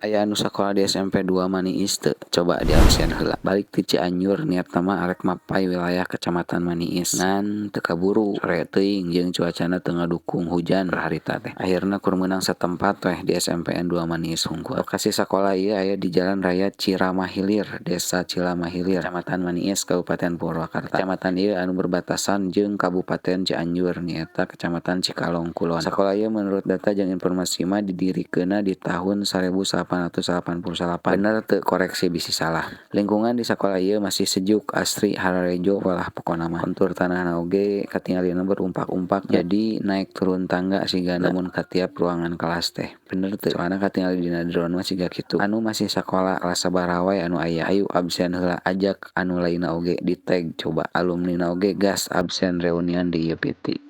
Aya anu sakola di SMP 2 Maniis teu? Coba di absen heula. Balik ti Cianjur niatna mah arek mapay wilayah Kecamatan Maniis, ngan teu kaburu, sore teuing jeung cuacana teu ngadukung, hujan harita teh. Akhirna kur meunang satempat weh di SMPN 2 Maniis hungkul. Lokasi sakola ieu aya di Jalan Raya Ciramah Hilir, Desa Cilamah Hilir, Kecamatan Maniis, Kabupaten Purwakarta. Kecamatan ieu anu berbatasan jeung Kabupaten Cianjur, nyaeta Kecamatan Cikalong Kulon. Sakola ieu menurut data jeung informasi mah didirikeunna di tahun 1888. Bener teu, koreksi bisi salah. Lingkungan di sakola ieu masih sejuk, asri, hararejo lah pokona mah. Kontur tanahna oge katingalina berumpak-umpak, jadi naek turun tangga sigana lamun ka tiap ruangan kelas teh. Bener teu? Soalna katingali dina drone mah siga kitu. Anu masih sakola kelas sabaraha wae anu aya? Hayu absen heula, ajak anu lainna oge, di tag coba. Alumnina oge gas absen reunian di ieu PT.